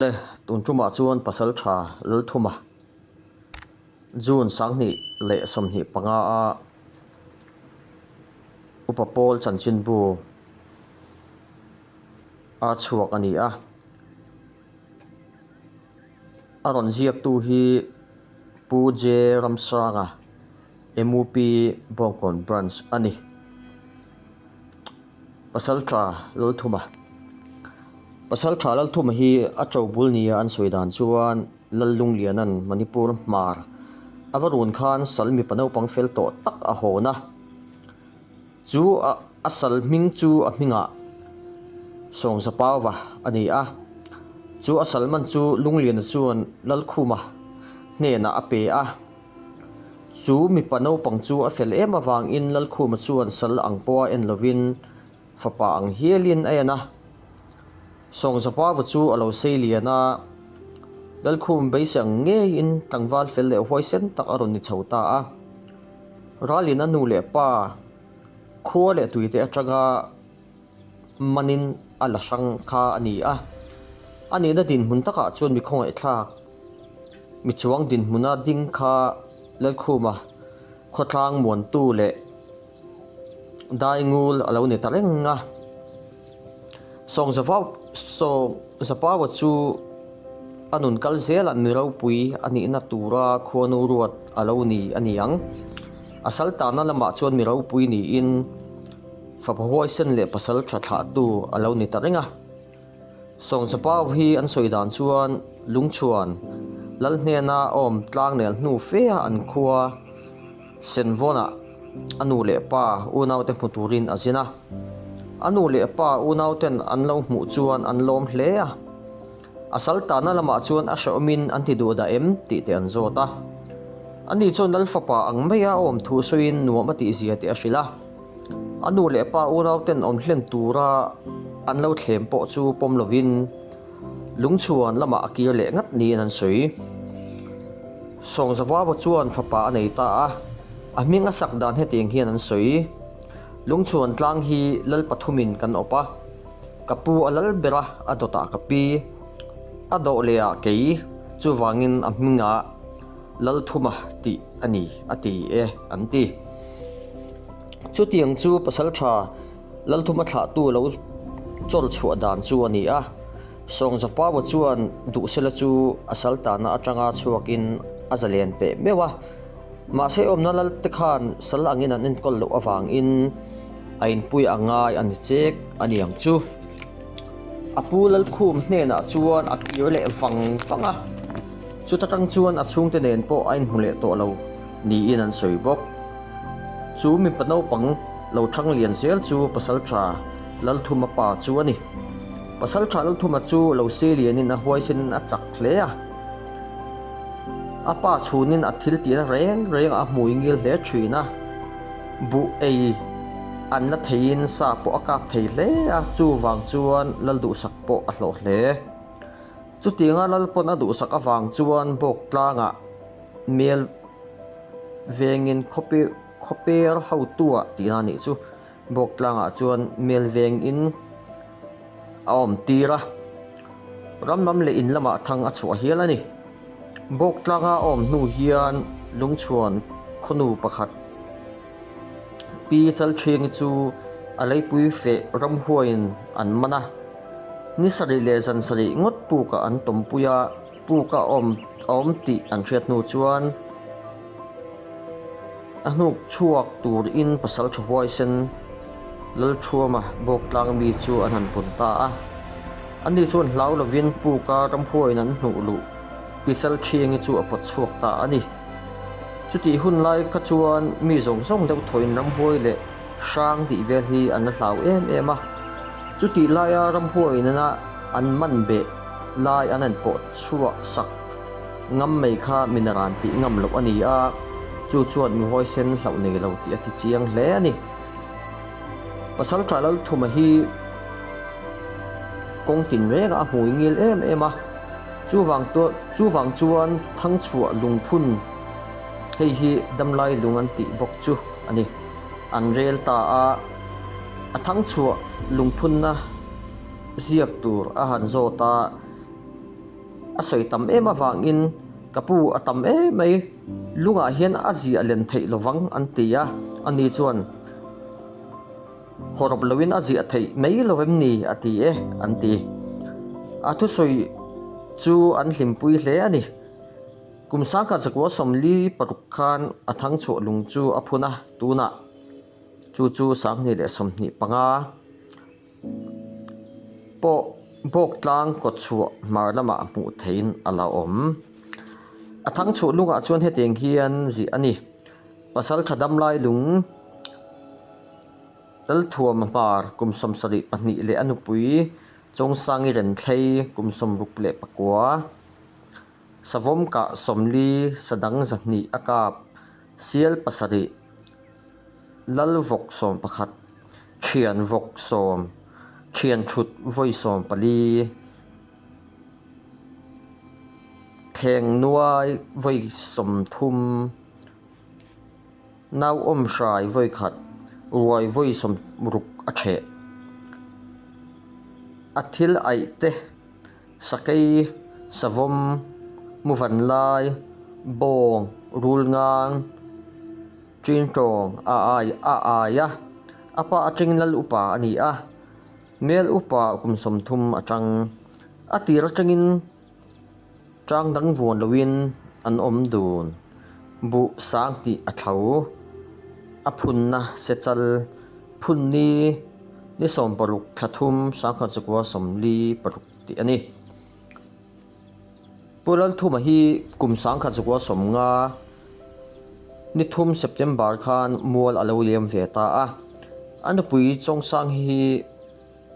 Le, tun tumah chuan Pasaltha Lalthuma, June 2025 a Upa Pawl chanchinbu a chhuak a ni a. A rawn ziaktu hi Pu J Ramsanga, MUP Bawngkawn Branch a ni. Pasaltha Lalthuma Pasaltha Lalthuma hi a to bul nia an sawi dan chuan Lallungliana'n Manipur hmar a va run khan sal mipa naupang fel tawh tak a hawn a. Chu a sal hming chu a hmingah Sawngzapauva a ni a. Chu a sal man chu Lungliana chuan Lalkhuma hnenah a pe a. Chu mipa naupang chu a fel em avangin Lalkhuma chuan sal ang pawha en lovin fapa ang hialin a en a. Sawngzapava chu a lo sei lian a, Lalkhum beisei ang ngeiin tlangval fel leh huaisen tak a rawn ni chho ta a. Ralin a nu leh pa khua leh tuite atanga manin a la hrang kha a ni a. A nihna dinhmun takah chuan mi khawngaihthlak, mi chuang dinhmuna ding kha Lalkhuma khawtlang muantu leh Daingul a lo ni ta reng a. Sawngzapaua chu a nun kal zelah mi ropui a nihna tura khuanu ruat a lo ni a ni ang. A saltana lamah chuan mi ropui niin Fapa huaisen leh pasal tha thlahtu a lo ni ta reng a. Sawngzapau hi an sawi dan chuan Lungchhuan lal hnena awm tlangnel hnu fe a an khua Senvawnah a nu leh pa unaute hmu turin a zin a. A nu leh pa unauten an lo hmuh chuan an lawm hle a. A sal tahna lamah chuan a hrehawmin an ti duh dah em tih te an zawt a. Ani chuan lal fapa ang maia a awm thu sawiin nuam a tihzia te a hrilh a. A nu leh pa unauten awm hlen tura an lo thlem pawh chu pawm lovin lungchhuan lamah a kir leh ngat niin an sawi. Sawngzavava chuan fapa a nei ta a, a hming a sak dan hetiang hian an sawi, Lungchhuan tlang hi lal pathumin kan awp a, ka pu a lal ber a, a dawtah ka pi, a dawh leh ah kei, chuvangin a hmingah Lalthuma tih a ni a ti e an ti. Chutiang chu pasaltha Lalthuma thlahtu lo chawr chhuah dan chu a ni a. Sawngzapaua chuan Duhsela chu a saltana atanga chhuakin a zalen teh meuh a. Mahse awmna lal te khan sal angin an enkawl loh avangin a inpui a ngai a ni chek a ni ang chu. A pu Lalkhum hnenah chuan a kir leh vang vang a. Chuta tang chuan a chhungte nen pawh a inhmu leh tawh lo niin an sawi bawk. Chu mipa naupang lo thang lian zel chu Pasaltha Lalthuma pa chu a ni. Pasaltha Lalthuma chu lo sei lianin a huaisenin a chak hle a. A pa chhunin a thil tihna reng reng a hmui ngil hle thin a. Buh ei an la theiin sa pawh a kap thei hle a, chuvang chuan Lalduhsak pawh a hlawh hle. Chutianga Lalpawn a duhsak avang chuan bawk tlangah mel vengin khawper hotuah tihna a nih chu. Bawk tlangah chuan mel vengin a awm tir a, ram lam leh in lamah thang a chhuah hial a ni. Bawk tlanga a awm hnu hian Lungchhuan khawnu pakhat Pi Chalthiangi chu a leipui feh ramhuaiin an man a, ni sarih leh zan sarih ngawt pukah an tawmpui a, puk a awm a awm tih an hriat hnu chuan a hnuk chhuak turin pasal tha huaisen Lalthuama bawktlang mi chu an han pun ta a. Ani chuan hlau lovin puka ramhuaiin an hnuh luh Pi Chalthiangi chu a pawt chhuak ta a ni. Chutih hun lai kha chuan mi zawng zawng deuh thawin ramhuai leh hrang tih vel hi an la hlau em em a. Chutih laia ramhuai nena an man beh lai an han pawh chhuah sak ngam mai kha mi naran tih ngam loh a ni a, chu chuan mi huaisen hlauh nei lo tih a ti chiang hle a ni. Pasalṭha Lalthuma hi kawng tinrengah a hmui ngil em em a. Chuvang chuvang chuan Thangchhuah lungphun hei hi damlai lung an tih bawk chu a ni. An rel ta a, a Thangchhuah lungphunna ziak tur a han zawt a. A sawi tam em avangin ka pu a tam em mai, lungah hian a ziah len theih lovang an ti a, ani chuan hawrawp loin a ziah theih mai lo em ni a ti e an ti. A thusawi chu an hlimpui hle a ni. Kum sangkhat zakua 46 khan a thangchhuah lung chu a phun a, tunah chu chu 2025 pawh Bawktlang kawtchhuah hmar lamah hmuh theihin a la awm. A thangchhuah lungah chuan hetiang hian ziah a ni, Pasal tha damlai lung Lalthuama hmar kum 72 leh a nupui Chawngsangi Renthlei kum 69, Savawm kah 40, Sadang 200 a kap, Sial pasarih, Lal vawk 11, Thian vawk sawm, Thian thut vawi 14, Thleng nuai vawi 30, Nau awm hrai vawi khat, Ruai vawi 60 a theh. A thil aih te Sakei, Savawm, Muvanlai, Bawng, Rulngang, Ṭintawng a ai a ai a, a pa aṭangin lal upa a ni a, mel upa kum 30 aṭang. A tir aṭangin ṭang dang vuan loin an awm dun. Buh sang tih a thlo, a phunna sechal, phunni ni 16 thla thum 1946 tih a ni. Pu Lalthuma hi kum 1950 ni thum September khan mual a lo liam ve ta a. A nupui Chawngsang hi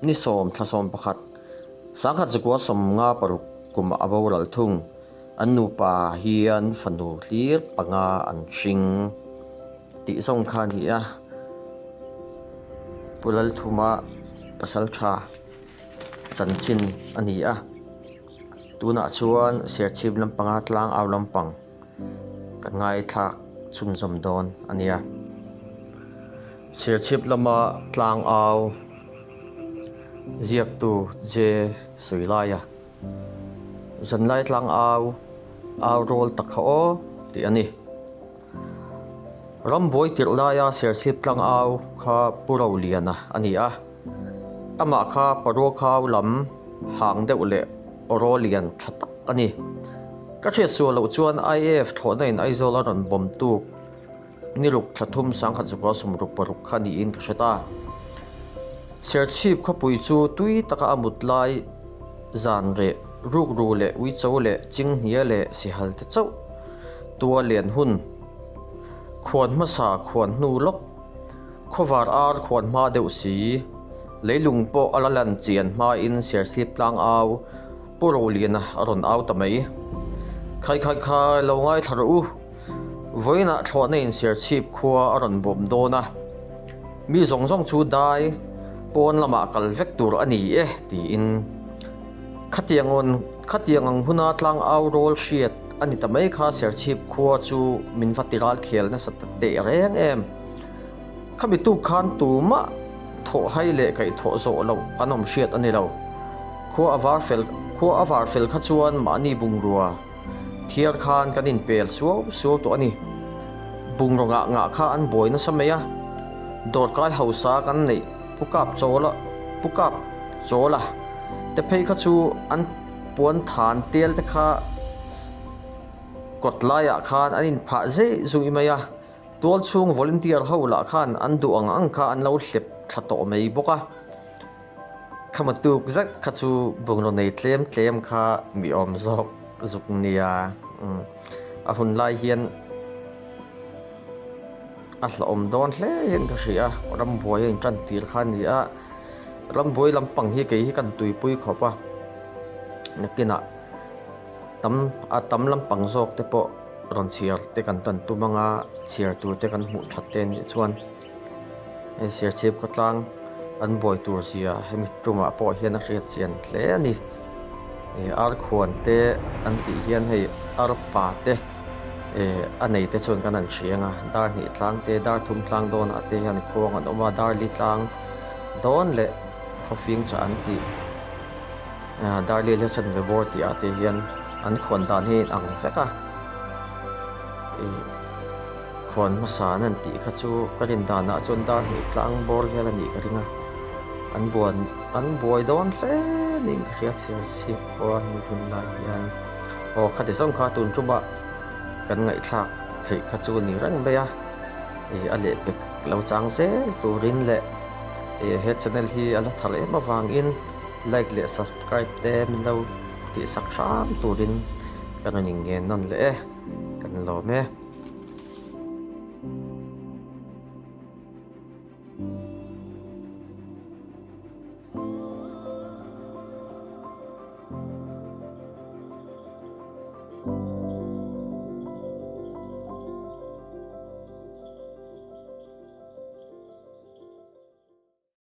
ni sawm thla 11 1956 kum a boral thung. An nupa hian fanu hlir panga an hring tih zawng kha a ni a. Pu Lalthuma pasal tha chanchin a ni a. Tunah chuan Serchhip lampanga tlang au lampang kan ngaithlak chhunzawm dawn a nia. Serchhip lama tlang au ziaktu J Sawilaia zanlai tlang au au rawl tak kha aw tih a ni. Rambuai tirh laia Serchhip tlang au kha Pu Roliana a ni a. Amah kha Paruakhau lam hang deuh leh aw lian tha tak a ni. Ka hriat sual loh chuan IAF thlawhna in Aizawl a rawn bawm tuk ni ruk thla thum 1966 kha niin ka hre ta. Serchhip khawpui chu tui taka a mut lai zan reh rukru leh uicho leh chinghnia leh sihal te chauh tua lian hun khuan hmasa khuan hnu lawk Khawvar ar khuan hma deuh si, leilung pawh a la lan chian hmain Serchhip tlang au Pu Roliana a rawn au ta mai. Khai khai khai lo ngaithla rawh u, vawiinah thlawhna in Serchhip khua a rawn bawm dawn a, mi zawng zawng chu dai pawn lamah kal vek tur a ni e tiin khatiang khatiang ang huna tlang au rawl hriat a ni ta mai kha Serchhip khua chu min va ti ral khel nasa ta teh reng em. Khami tuk khan tumah thawh hai leh kaih thawh zawh loh an awm hriat a ni lo. Khua a var fel khua a var fel kha chuan mahni bungrua thiar khan kan inpel suau suau tawh a ni. Bungraw ngah ngah kha an buai nasa mai a, dawrkai hausa kan neih Pu Kap Chawla Pu Kap Chawla te phei kha chu an puan than tel te kha kawt laiah khan an inphah zeih zuih mai a. Tual chhung volunteer ho lah khan an duh ang ang kha an lo hlep thla tawh mai bawk a. Khama tuk zet kha chu bungraw nei tlem tlem kha mi awm zawk zuk nia. A hun lai hian a hlauhawm dawn hle hian ka hria a, rambuai a intan tir kha a ni a. Rambuai lampang hi kei hi kan tuipui khawp a, nakinah tam a tam lampang zawk te pawh. Rawn chhiar te kan tan tum anga chhiar tur te kan hmuh that te anih chuan hei Serchhip khawtlang an buai tur zia hemi tumah pawh hian a hriat chian hle a ni. Ih arkhuan te an tih hian hei arpa te ih a nei te chuan kan han hria anga dar hnih tlang te dar thum tlang dawnah te hian khuang an awm a dar li tlang dawn leh khawfing chah an tih ah dar li leh chanve bawr tih ah te hian. An khawn dan hi a inang vek a, ih khawn hmasa an han tih kha chu ka rin danah chuan dar hnih tlang bawr vel a nih ka ring a, an buan an buai dawn hle niin ka hria chhiar chhiat pawh a hemi hun lai hian aw khati zawng kha tun tumah kan ngaihthlak theih kha chu a ni reng mai a, ih a lehpek lo chang zel turin leh ih he channel hi a la thar em avangin like leh subscribe te min lo. Tihsak hram turin ka rawn inngen nawn leh e, kan lawm e.